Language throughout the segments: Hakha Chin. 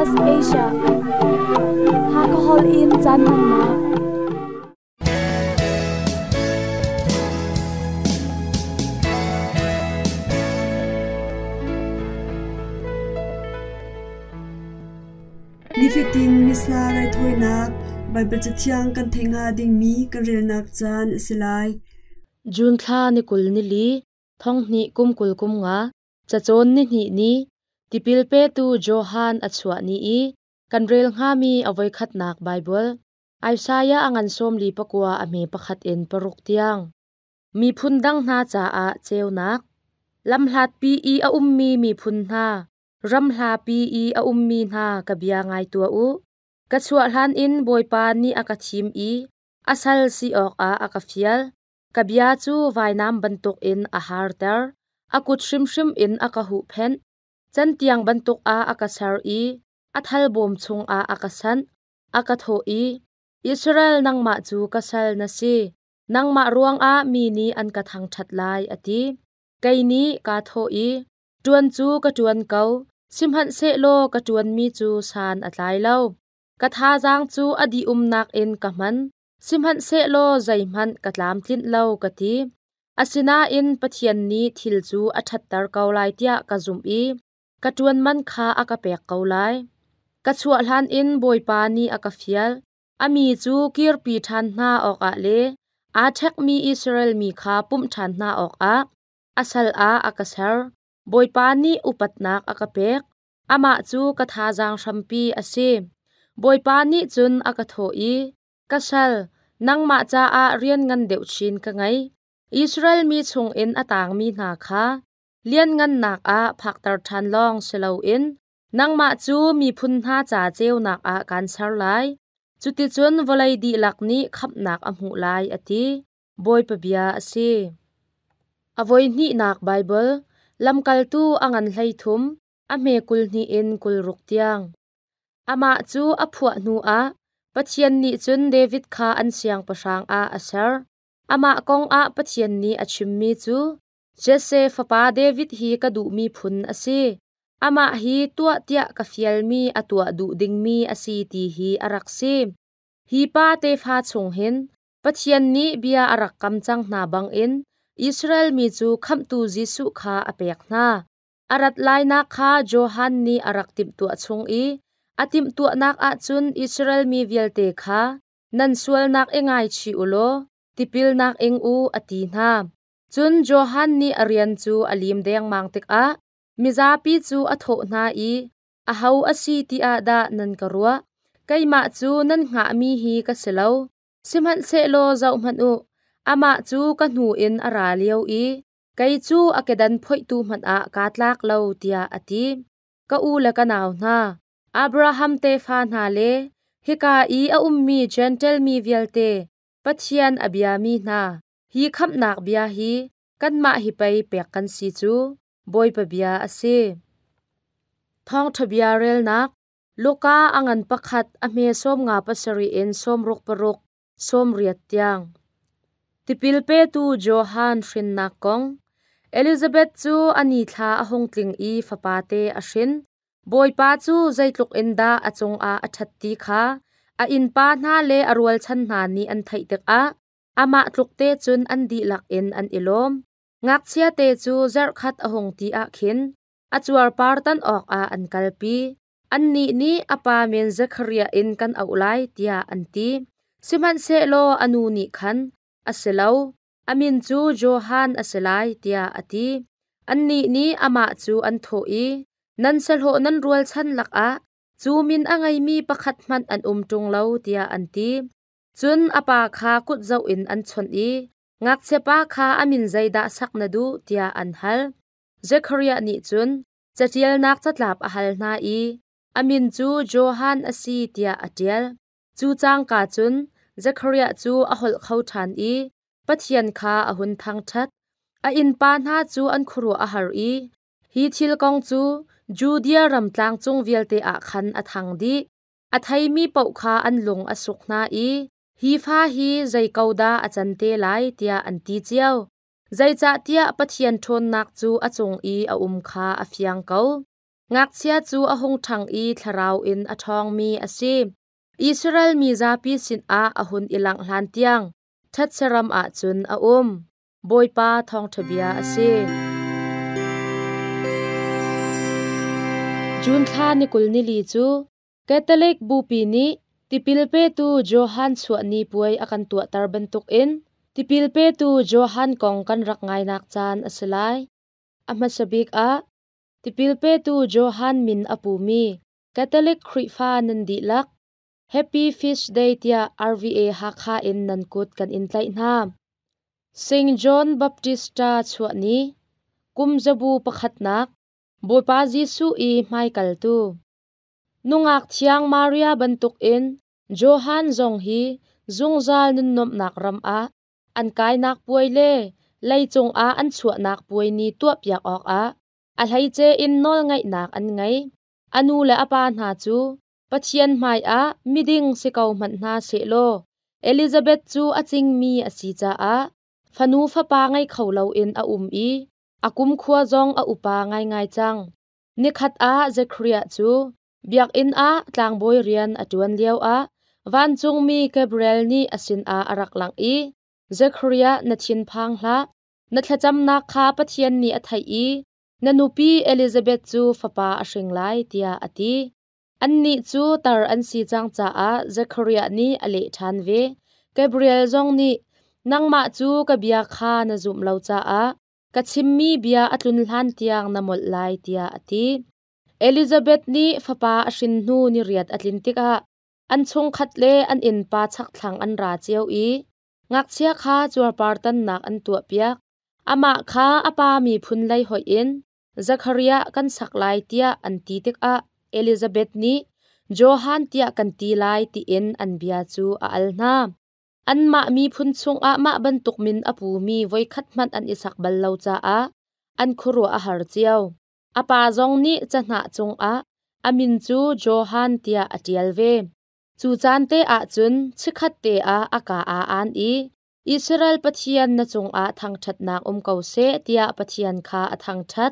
SBS Asia Hakha holh in caan hmannak. Nifatin Missa raithawinak Baibal Cathiang kan theih hnga dingmi kan relnak caan a si lai. June thla ni 20 ni li, thong hnih kum 20 kum nga, cacawn ni hnih ni, tipil petu Johan a chuah ni i kan rel hngami a voikhatnak Baibal, Isaiah a ngan 49 a hme pakhat in paruk tiang. Miphun dang hna caah ceunak. Lamhlatpi i a ummi miphun hna, ram hlapi i a ummi hna ka bia ngai tuah u. Ka chuah hlan in Bawipa nih a ka thim i a sal si awkah a ka fial. Ka bia cu vainam bantukin a harter, a kut hrimhrim in a ka huhphenh. Cantiang bantuk ah a ka ser i a thal bawm chungah a ka sanh. A ka thawh i, Israel nangmah cu ka sal na si, nangmah ruangah mi nih an ka thangṭhat lai, a ti. Kei nih kaa thawh i, Ṭuan cu ka ṭuan ko, sihmanhsehlaw ka ṭuanmi cu san a tlai lo. Ka thazaang cu a dihumnak in ka hman, sihmanhsehlaw zeihmanh ka tlamtlinh lo, ka ti. Asinain Pathian nih thil cu a ṭhatter ko lai tiah ka zumh i ka ṭuan man kha a ka pek ko lai. Ka chuah hlan in Bawipa nih a ka fial. A mi cu kirpi ṭhan hna awkah le aa ṭhekmi Israel mi kha pumh ṭhan hna awkah a sal ah a ka ser. Bawipa nih upatnak a ka pek. Amah cu ka thazaang hrampi a si. Bawipa nih cun a ka thawh i, Ka sal, nangmah caah rian ngan deuh chin ka ngei. Israel mi chungin a tangmi hna kha lianngannak ah phakter ṭhan lawng si loin nangmah cu miphun hna ca ceunak ah kaan ser lai. Cuticun vawlei dihlak nih khamhnak a hmuh lai, a ti. Bawipa bia a si. A voihnihnak Baibal, Lamkaltu a ngan 33, a hme 22 in 26 tiang. Amah cu a phuah hnuah Pathian nih cun David kha an siangpahrang ah a ser. Amah kong ah Pathian nih a chimmi cu, Jesse fapa David hi ka duhmi phun a si. Amah hi tuah tiah ka fialmi a tuah duh dingmi a si ti hi a rak si. Hi pa tefa chung hin Pathian nih bia a rak kam cang hna bangin Israel mi cu Khamhtu Jesuh kha a pek hna. A rat lainak kha Johan nih a rak timhtuah chung i a timhtuahnak ah cun Israel mi vialte kha nan sualnak i ngaichih u law tipilnak ing u a ti hna. Cun Johan nih a rian cu a lim dengmang tikah mizapi cu a thawh hna i, Aho a si ti ah dah nan ka ruah? Keimah cu nan hngahmi hi ka si lo. Sihmanhsehlaw zohhmanh u, amah cu ka hnu in a ra lio i kei cu a kedan phoihtu hmanh ah kaa tlak lo, tiah a ti. Ka u le ka nau hna, Abraham tefa hna le hika i a ummi Jentail mi vialte, Pathian a biami hna, hi khamhnak bia hi kanmah hi pei pek kan si cu, Bawipa bia a si. Thawngṭha bia relnak Luka a ngan pakhat a hme 57 in 66 80 tiang. Tipil petu Johan hrinnak kong. Elizabeth cu a nithla a hung tling i fapate a hrin. Bawipa cu zeitluk in dah a cungah a ṭhat ti kha a innpa hna le a rualchan hna nih an theih tikah amah tlukte cun an dihlak in an i lawm. Ngakchiate cu zarhkhat a hung ti ah khin a cuarpar tan awkah an kalpi. Annih nih a pa min Zekhariah in kan auh lai tiah an ti. Sihmanhsehlaw a nu nih khan, A si lo, a min cu Johan a si lai, tiah a ti. Annih nih amah cu an thawh i, Nan sahlawh nan rualchan lakah cu min a ngeimi pakhat hmanh an um ṭung lo, tiah an ti. Cun a pa kha kut zoh in an chawnh i, Ngakchiapa kha a min zeidah sak na duh, tiah an hal. Zekhariah nih cun caṭialnak catlap a hal hna i a min cu Johan a si tiah a ṭial. Cu cangka cun Zekhariah cu a holh kho ṭhan i Pathian kha a hun thangṭhat. A innpa hna cu an khuaruah a har i hi thil kong cu Judea ram tlangcung vialte ah khan a thang dih. A theimi paoh kha an lung a suk hna i hi fa hi zei ko dah a can te lai tiah an ti cio. Zeicahtiah Pathian ṭhawnnak cu a cung i a um kha a fiang ko. Ngakchia cu a hung ṭhang i thlarau in a ṭhawngmi a si. Israel mi zapi sinah a hun i langh hlan tiang thetse ram ah cun a um. Bawipa thawngṭha bia a si. June thla ni 20 ni li cu Catholic Bupi nih tipil petu Johan chuah ni puai a kan tuahter bantukin tipil petu Johan kong kan rak ngainak caan a si lai. A hmasa bik ah tipil petu Johan min a pumi Catholic Khrihfa nan dihlak Happy Feast Day tiah RVA Hakha in nan kut kan in tlaih hna. St. John Baptista chuah ni, kum zabu pakhatnak, Bawipa Jesuh i hmaikaltu. Nungak thiang Maria bantukin Johan zong hi zungzal nunnuamhnak ram ah an kainak puai le leicung ah an chuahnak puai ni tuahpiak awkah a hleice in nawlngaihnak an ngei. A nu le a pa hna cu Pathian hmaiah miding si ko hmanh hna sehlaw Elizabeth cu a cingmi a si caah fanu fapa ngei kho loin a um i a kumkhua zong a upa ngaingai cang. Nikhat ah Zekhariah cu biakinn ah tlangbawi rian a ṭuan lioah vancungmi Gabriel nih a sinah a rak langh i, Zekhariah, na thinphang hlah. Na thlacamnak kha Pathian nih a theih i na nupi Elizabeth cu fapa a hring lai, tiah a ti. Annih cu tar an si cang caah Zekhariah nih a leh ṭhan ve. Gabriel zong nih, Nangmah cu ka bia kha na zumh lo caah ka chimmi bia a tlun hlan tiang na molh lai, tiah a ti. Elizabeth nih fapa a hrin hnu ni riat a tlin tikah an chungkhat le an innpa chakthlang an ra cio i ngakchia kha cuarpar tannak an tuahpiak. Amah kha a pa miphun lei hoih in Zekhariah kan sak lai tiah an ti tikah Elizabeth nih Johan tiah kan ti lai tiin an bia cu a al hna. Anmah miphun chungah mah bantuk min a pumi voikhat hmanh an i sak bal lo caah an khuaruah a har cio. A pa zong nih cahnah cungah a min cu Johan tiah a ṭial ve. Cu caan te ah cun chikkhat te ah a kaa aa aan i Israel Pathian na cungah thangṭhatnak um ko seh tiah Pathian kha a thangṭhat.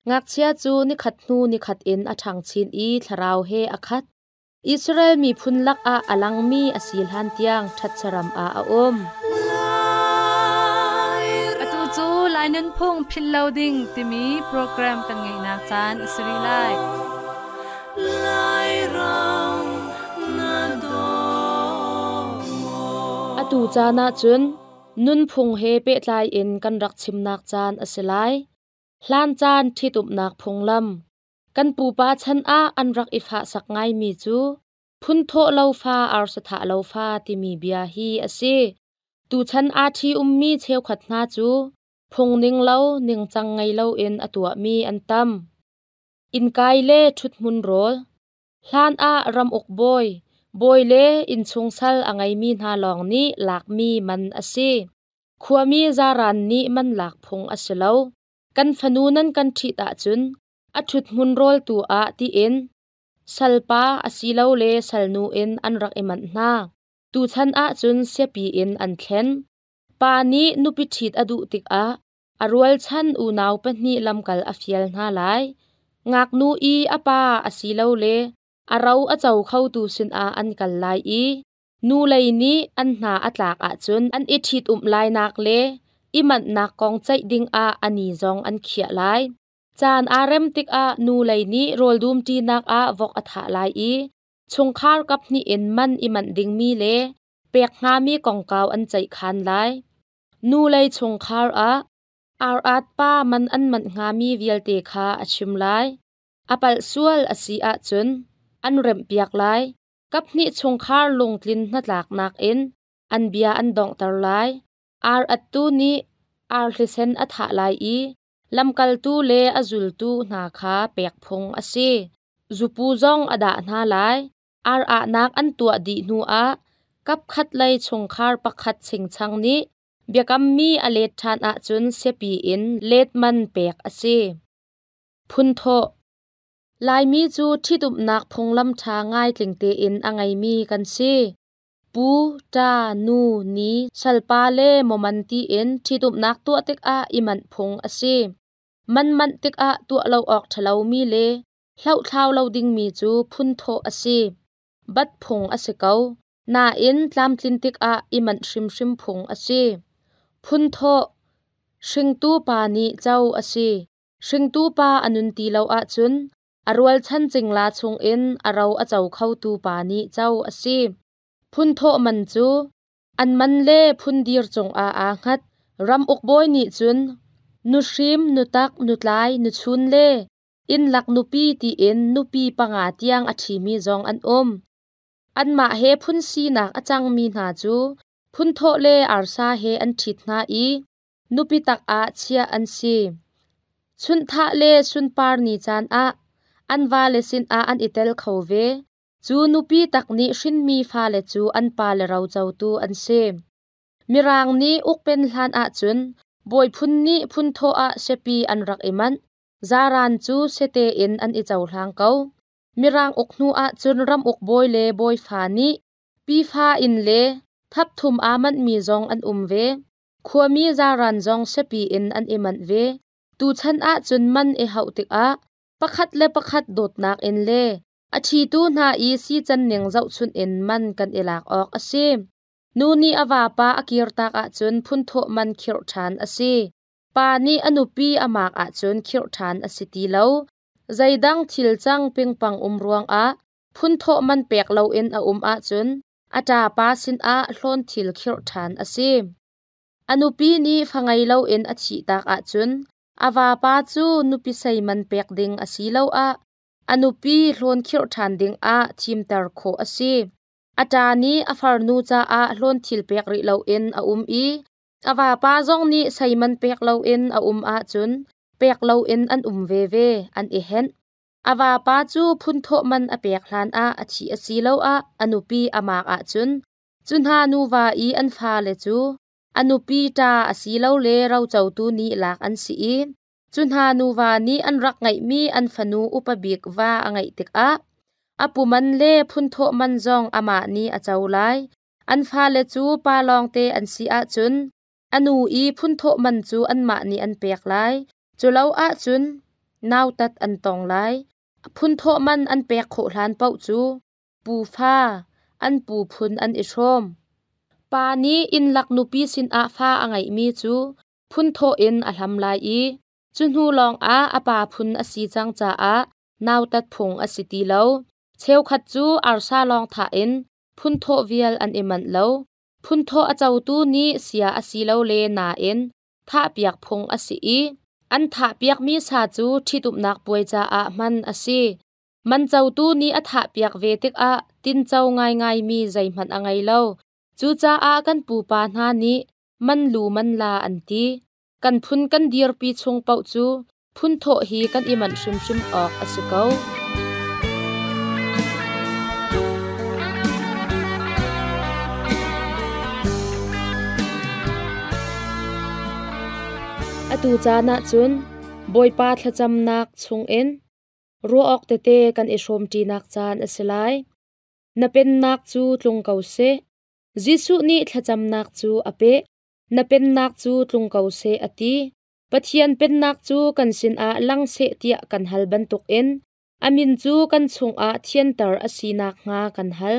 Ngakchia cu nikhat hnu nikhat in a ṭhang chin i thlarau he a khat. Israel miphun lakah a langmi a si hlan tiang ṭhatsaram ah a um. Atu cu Lai Nunphung Philh Lo Ding timi program kan ngeihnak caan a si rih lai. Atu caan ah cun nunphung he pehtlai in kan rak chimnak caan a si lai. Hlan caan ṭhitumnak phunglam. Kan pupa chan ah an rak i fahsak ngaimi cu phunthawh lo fa arsathah lo fa timi bia hi a si. Tuchan aa ṭhi-ummi cheukhat hna cu phung ning lo ningcang ngei loin a tuahmi an tam. Innkai le ṭhuthmun rawl. Hlan ah ramuk bawi, bawi le innchung sal a ngeimi hna lawng nih lakmi man a si. Khuami zaran nih man lak phung a si lo. Kan fanu nan kan ṭhit ahcun a ṭhuthmun rawl tu ah tiin salpa asilole salnu in an rak i manh hna. Tuchan ahcun siapi in an thlen. Pa nih nupi ṭhit a duh tikah a rualchan unau pahnih lamkal a fial hna lai. Ngaknu i a pa asilole a ro a co khotu sinah an kal lai i nu lei nih an hna a tlak ahcun an i ṭhitumh lainak le i manhnak kong ceih dingah a ni zong an khiah lai. Caan aa rem tikah nu lei nih rawl dumṭinak ah vok a thah lai i chungkhar kaphnih in man i manh dingmi le pek hngami kongkau an ceihkhan lai. Nu lei chungkhar ah ar-at pa man an manh hngami vialte kha a chim lai. A palh sual a si ahcun an remhpiak lai. Kaphnih chungkhar lungtlin hnatlaknak in an bia an donghter lai. Ar-attu nih arhlisen a thah lai i lamkaltu le a zultu hna kha pek phung a si. Zupu zong a dah hna lai. Ar-ahnak an tuah dih hnuah kapkhat lei chungkhar pakhat chingchang nih biakammi a let ṭhan ahcun siapi in let man pek a si. Phunthawh Laimi cu ṭhitumnak phunglam ṭha ngai tling tein a ngeimi kan si. Pu, ṭa, nu, ni, salpa le mawman tiin ṭhitumnak tuah tikah i manh phung a si. Man manh tikah tuah lo awk ṭhalomi le Hlohthlau lo dingmi cu phunthawh a si. Bat phung a si ko. Nain tlamtlin tikah i manh hrimhrim phung a si. Phunthawh hringtu pa nih co a si. Hringtu pa a nun ti lo ahcun a rualchan cingla chungin a ro a co khotu pa nih co a si. Phunthawh man cu an man le phundir cungah aa hngat. Ram ukbawi nih cun nuhrim, nutak, nutlai, nuchun le innlak nupi tiin nupi panga tiang a ṭhimi zong an um. Anmah he phun sinak a cangmi hna cu phunthawh le arsa he an ṭhit hna i nupi tak ah chiah an si. Chunhthah le sunpar ni caan ah an vale sinah an i tel kho ve. Cu nupi tak nih hrinmi fale cu an pale rocotu an si. Mirang nih ukpen hlan ahcun bawi phun nih phunthawh ah siapi an rak i manh. Zaran cu sete in an i cohlang ko. Mirang uk hnu ahcun ramuk bawi le bawifa nih pifa in le thapthum aa manhmi zong an um ve. Khuami zaran zong siapi in an i manh ve. Tuchan ahcun man i hauh tikah pakhat le pakhat dawtnak in le a ṭhitu hna i sican ning zohchunh in man kan i lak awk a si. Nu nih a vapa a kirtak ahcun phunthawh man khirh ṭhan a si. Pa nih a nupi a maak ahcun khirh ṭhan a si ti lo. Zeidang thil cang pingpang um ruangah phunthawh man pek loin a um ahcun a ṭapa sinah hlawn thil khirh ṭhan a si. A nupi nih fa ngei loin a thihtak ahcun a vapa cu nupi sei man pek ding asiloah a nupi hlawn khirh ṭhan dingah thimter khawh a si. A ṭa nih a farnu caah hlawn thil pek rih loin a um i a vapa zong nih sei man pek loin a um ahcun pek loin an um veve, an i henh. A vapa cu phunthawh man a pek hlanah a thih asiloah a nupi a maak ahcun cu hna nuva i an fale cu a nupi ṭa asilole rocotu nih lak an si i cu hna nuva nih an rak ngeihmi an fanu upa bik va a ngeih tikah a pu man le phunthawh man zong amah nih a co lai. An fale cu pa lawngte an si ahcun a nu i phunthawh man cu anmah nih an pek lai. Cu lo ahcun nautat an tong lai. Phunthawh man an pek khawh hlan paoh cu pufa an pu phun an i hrawm. Pa nih innlak nupi sinah fa a ngeihmi cu phunthawh in a hlam lai i cu hnu lawngah a pa phun a si cang caah nautat phung a si ti lo. Cheukhat cu arsa lawng thah in phunthawh vial an i manh lo. Phunthawh a cotu nih sia asilole nain thahpiak phung a si i an thahpiakmi sa cu ṭhitumnak puai caah hman a si. Man cotu nih a thahpiak ve tikah tinco ngaingaimi zeihmanh a ngei lo. Cucaah kan pupa hna nih man lu man la an ti. Kan phun kan dirpi chung paoh cu phunthawh hi kan i manh hrimhrim awk a si ko. Atu caan ah cun Bawipa thlacamnak chungin ruah awk tete kan i hrawmṭinak caan a si lai. Na pennak cu tlung ko seh. Jesuh nih thlacamnak cu a peh. Na pennak cu tlung ko seh a ti. Pathian pennak cu kan sinah lang seh tiah kan hal bantukin a min cu kan chungah thianter a si nakhnga kan hal.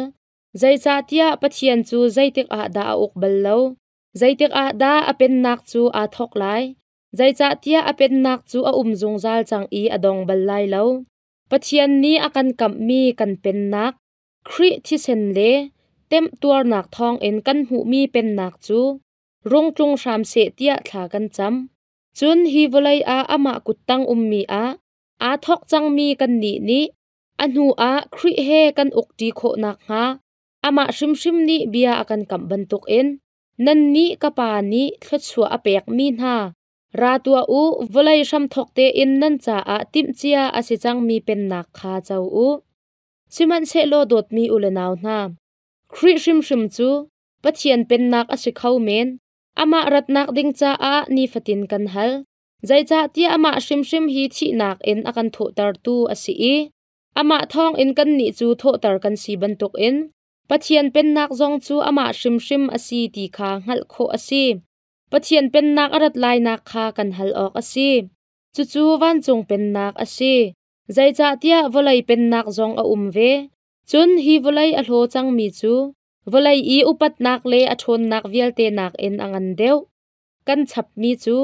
Zeicahtiah Pathian cu zeitik ah dah a uk bal lo? Zeitik ah dah a pennak cu aa thawk lai? Zeicahtiah a pennak cu a um zungzal cang i a dong bal lai lo. Pathian nih a kan kamhmi kan pennak, Khrih thisen le temtuarnak thawngin kan hmuhmi pennak cu rung tlung hram seh tiah thla kan cam. Cun hi vawlei ah amah kuttang ummi ah aa thawk cangmi kannih nih a hnu ah Khrih he kan ukṭi khawh nakhnga amah hrimhrim nih bia a kan kamh bantukin nannih ka Pa nih thluachuah a pekmi hna ra tuah u, vawlei hramthawk tein nan caah timhcia a si cangmi pennak kha co u. Sihmanhsehlaw dawtmi u le nau hna, Khrih hrimhrim cu Pathian pennak a si kho men. Amah ratnak ding caah nifatin kan hal. Zeicahtiah amah hrimhrim hi thihnak in a kan thawhtertu a si i amah thawngin kannih cu thawhter kan si bantukin Pathian pennak zong cu amah hrimhrim a si ti kha hngalh khawh a si. Pathian pennak a rat lainak kha kan hal awk a si. Cucu vancung pennak a si. Zeicahtiah vawlei pennak zong a um ve. Cun hi vawlei a hlaw cangmi cu vawlei i upatnak le a ṭhawnnak vialte nakin a ngan deuh. Kan chapmi cu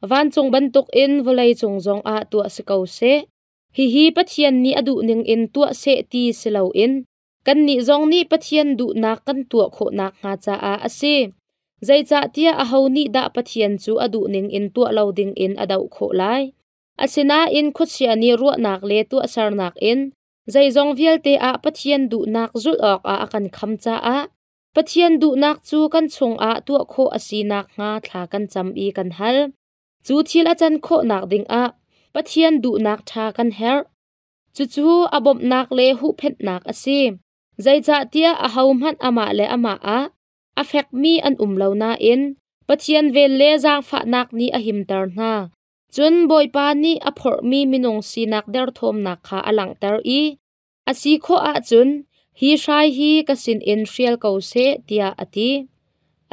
vancung bantukin vawlei cung zongah tuah si ko seh. Hihi Pathian nih a duh ningin tuah seh ti si loin kannih zong nih Pathian duhnak kan tuah khawh nakhnga caah a si. Zeicahtiah aho nih dah Pathian cu a duh ningin tuah lo dingin a doh khawh lai? Asinain khuachia nih ruahnak le tuahsernak in zeizong vialte ah Pathian duhnak zulh awkah a kan kham caah Pathian duhnak cu kan chungah tuah khawh a si nakhnga thla kan cam i kan hal. Cu thil a can khawhnak dingah Pathian duhnak ṭha kan herh. Cucu a bawmhnak le huhphenhnak a si. Zeicahtiah ahohmanh amah le amah ah a fekmi an um lo nain Pathian vel le zaangfahnak nih a himter hna. Cun Bawipa nih a phorhmi minung sinak derthawmnak kha a langhter i a si khawh ahcun hi hrai hi ka sinin hrial ko seh tiah a ti.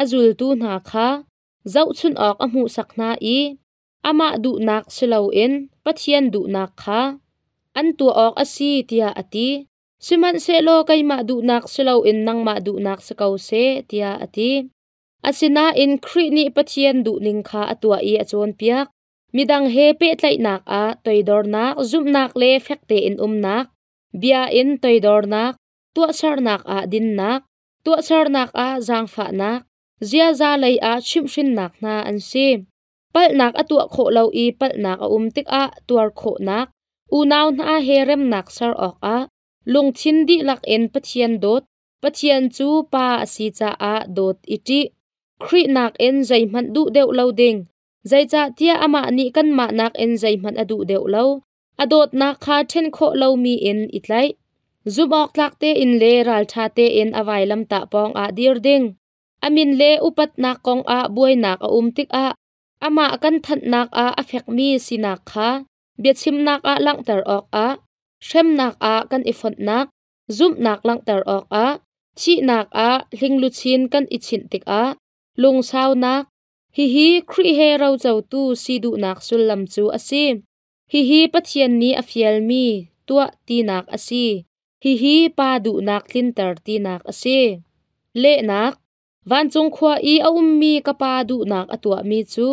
A zultu hna kha zohchunh awk a hmuhsak hna i amah duhnak si loin Pathian duhnak kha an tuah awk a si tiah a ti. Sihmanhsehlaw keimah duhnak si loin nangmah duhnak si ko seh tiah a ti. Asinain Khrih nih Pathian duhning kha a tuah i a cawnpiak. Midang he pehtlaihnak ah toidornak, zumhnak le fek tein umnak, bia in toidornak, tuahsernak ah dinnak, tuahsernak ah zaangfahnak, ziaza lei ah chimhhrinnak hna an si. Palhnak a tuah khawh lo i palhnak a um tikah tuar khawhnak, unau hna he remnak ser awkah lungthin dihlak in Pathian dawt, Pathian cu Pa a si caah dawt i ṭih. Khrih nakin zeihmanh duh deuh lo ding, zeicahtiah amah nih kanmah nakin zeihmanh a duh deuh lo. A dawtnak kha ṭhen khawh lomi in i tlaih. Zumhawktlak tein le ralṭha tein a vailamtah pawngah dir ding. A min le upatnak kongah buainak a um tikah amah kan thanhnak ah a fekmi sinak kha biachimnak ah langhter awkah hremnak ah kan i fonhnak, zumhnak langhter awkah thihnak ah hlingluchin kan i chinh tikah lungsaunak, hihi Khrih he rocotu si duhnak sullam cu a si. Hihi Pathian nih a fialmi tuah tinak a si. Hihi Pa duhnak tlinter tinak a si. Lehnak Vancung khua i a ummi ka Pa duhnak a tuahmi cu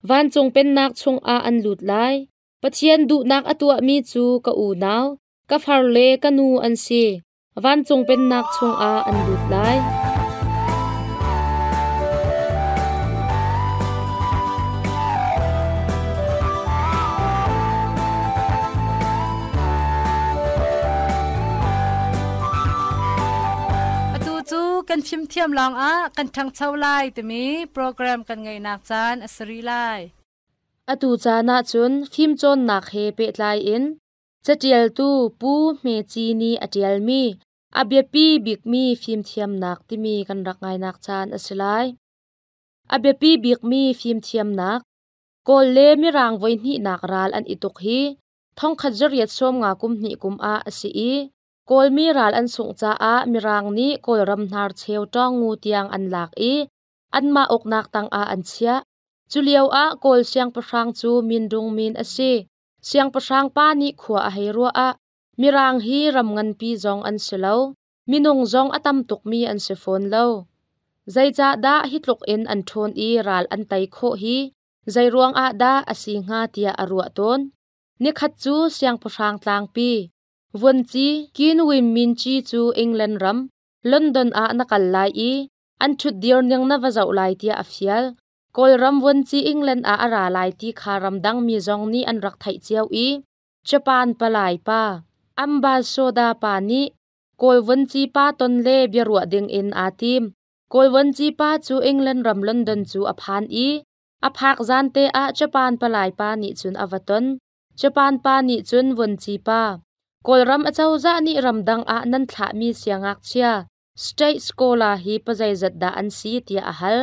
vancung pennak chungah an lut lai. Pathian duhnak a tuahmi cu ka unau, ka far le ka nu an si. Vancung pennak chungah an lut lai. Atu cu kan fimthiam lawngah kan ṭhangcho lai timi program kan ngeihnak caan a si rih lai. Atu caan ahcun fimcawnnak he pehtlai in caṭialtu Pu Hme Ci nih a ṭialmi a biapi bikmi fimthiamnak timi kan rak ngainak caan a si lai. A biapi bikmi fimthiamnak Kawl le Mirang voihnihnak ral an i tuk hi thongkhat zariat sawmnga kum hnih kum ah a si i Kawlmi ral an sungh caah Mirang nih Kawlram hnarcheu Tawngu tiang an lak i anmah uknak tangah an chiah. Culio ah Kawl siangpahrang cu Mindung Min a si. Siangpahrang pa nih khua a hei ruah ah Mirang hi ram nganpi zong an si lo, minung zong a tam tukmi an si fawn lo. Zeicahdah hi tluk in an ṭhawn i ral an tei khawh hi zeiruang ah dah a si hnga tiah a ruah tawn. Nikhat cu siangpahrang tlangpi Vuanci Kinwin Minci cu England ram London ah na kal lai i an ṭhutdir ning na va zoh lai tiah a fial. Kawlram vuanci England ah a ra lai ti kha ramdang mi zong nih an rak theih cio i Japan palai pa Ambassador pa nih Kawl vuanci pa ton le biaruah dingin aa tim. Kawl vuanci pa cu England ram London cu a phan i a phak zan te ah Japan palai pa nih cun a va ton. Japan pa nih cun vuanci pa, Kawlram acozah nih ramdang ah nan thlahmi siangngakchia state scholar hi pazeizat dah an si tiah a hal.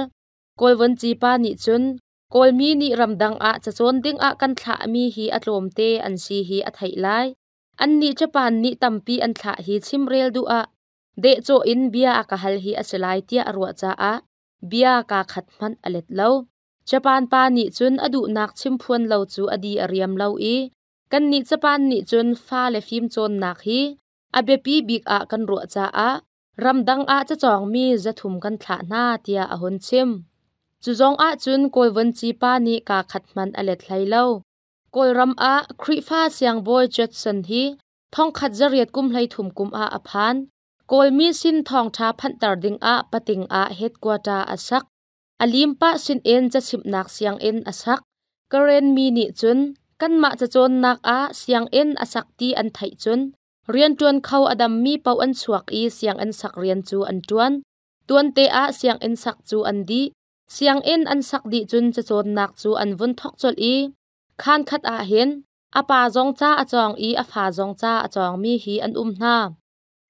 Kawl vuanci pa nih cun Kawlmi nih ramdang ah cacawn dingah kan thlahmi hi a tlawmte an si hi a theih lai. Annih Japan nih tampi an thlah hi chimrel duh ah dehcawh in bia a ka hal hi a si lai tiah a ruah caah bia kaa khat hmanh a let lo. Japan pa nih cun a duhnak chimphuan lo cu a di a riam lo i Kan nih Japan nih cun fa le fim cawnnak hi a biapi bik ah kan ruah caah ramdang ah cacawngmi 300 kan thlah hna tiah a hun chim. Cu zong ahcun Kawl vuanci pa nih kaa khat hmanh a let hlei lo. Kawlram ah Khrihfa siangbawi Judson hi 1833 kum ah a phan. Kawlmi sin thawngṭha phanhter dingah pating ah headquarter a sak. A lim pah sinin cachimhnak sianginn a sak. Karen mi nih cun kanmah cacawnnak ah sianginn a sak ti an theih cun rianṭuan kho a dammi paoh an chuak i sianginn sak rian cu an ṭuan. Tuante ah sianginn sak cu an dih. Sianginn an sak dih cun cacawnnak cu an vun thawk colh i khaan khat ah hin a pa zong ca a cawng i a fa zong ca a cawngmi hi an um hna.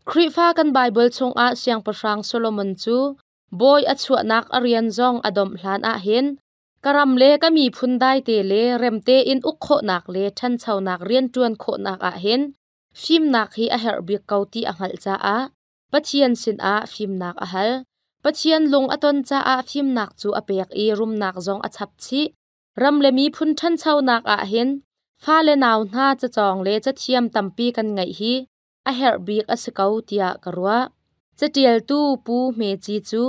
Khrihfa kan Baibal chungah Siangpahrang Solomon cu bawi a chuahnak a rian zong a domh hlan ah hin ka ram le ka miphun daite le rem tein uk khawhnak le ṭhanchonak rianṭuan khawhnak ah hin fimnak hi a herh bik ko ti a hngalh caah Pathian sinah fimnak a hal. Pathian lung a ton caah fimnak cu a pek i rumnak zong a chap chih. Ram le miphun ṭhanchonak ah hin fale nau hna cacawng le cathiam tampi kan ngeih hi a herh bik a si ko tiah ka ruah. Catialtu Pu Hme Ci cu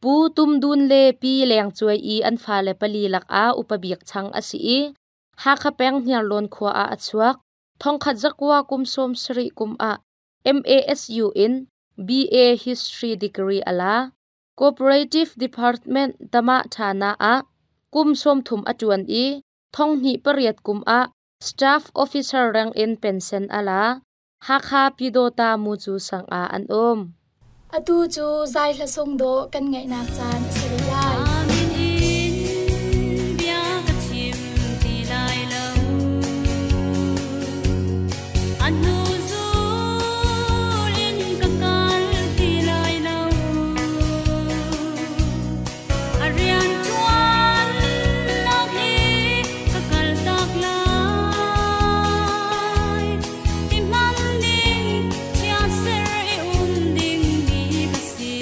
Pu Tum Dun le Pi Leng Cuai i an fale pali lakah upa bik chang a si i Hakha peng Hniarlawn khua ah a chuak. 1970 kum ah MASU in BA History degree a la. Cooperative Department Tama Thana ah kum 30 a ṭuan i 2008 kum ah Staff Officer reng in pension a la. Hakha Pyidawta Mucu sang ah an um. Atu cu zai hla sung dawh kan ngaihnak caan a si rih lai. Amin in bia ka chim ti lai lo. An hnu zul in ka kal ti lai lo. A rian ṭuannak hi ka kal tak lai. Ti hman ding chiatser i um dingmi ka si.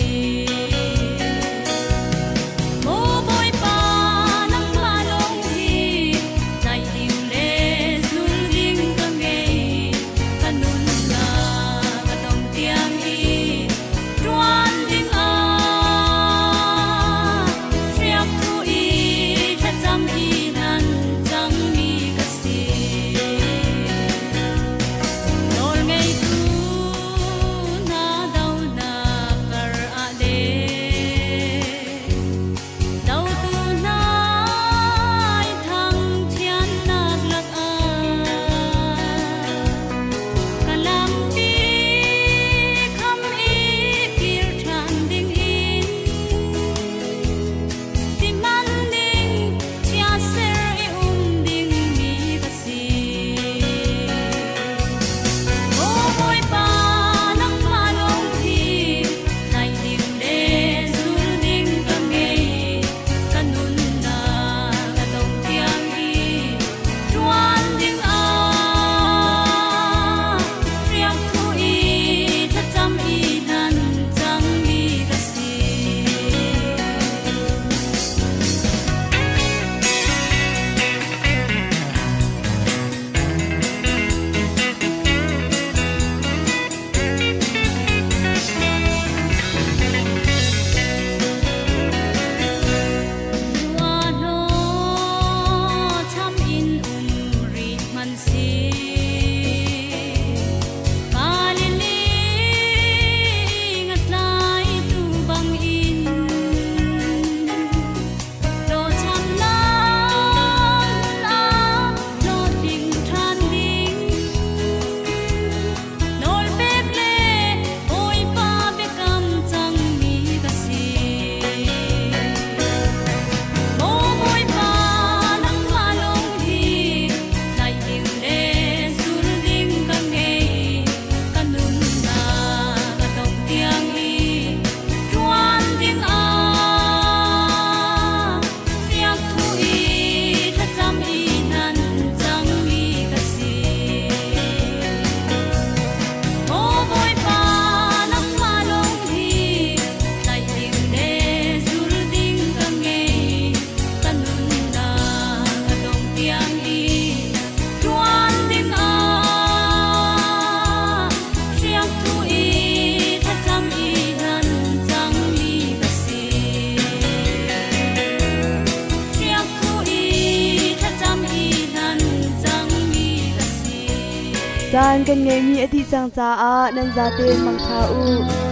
Caan kan ngeihmi a dih cang caah nan zaten mangṭha u.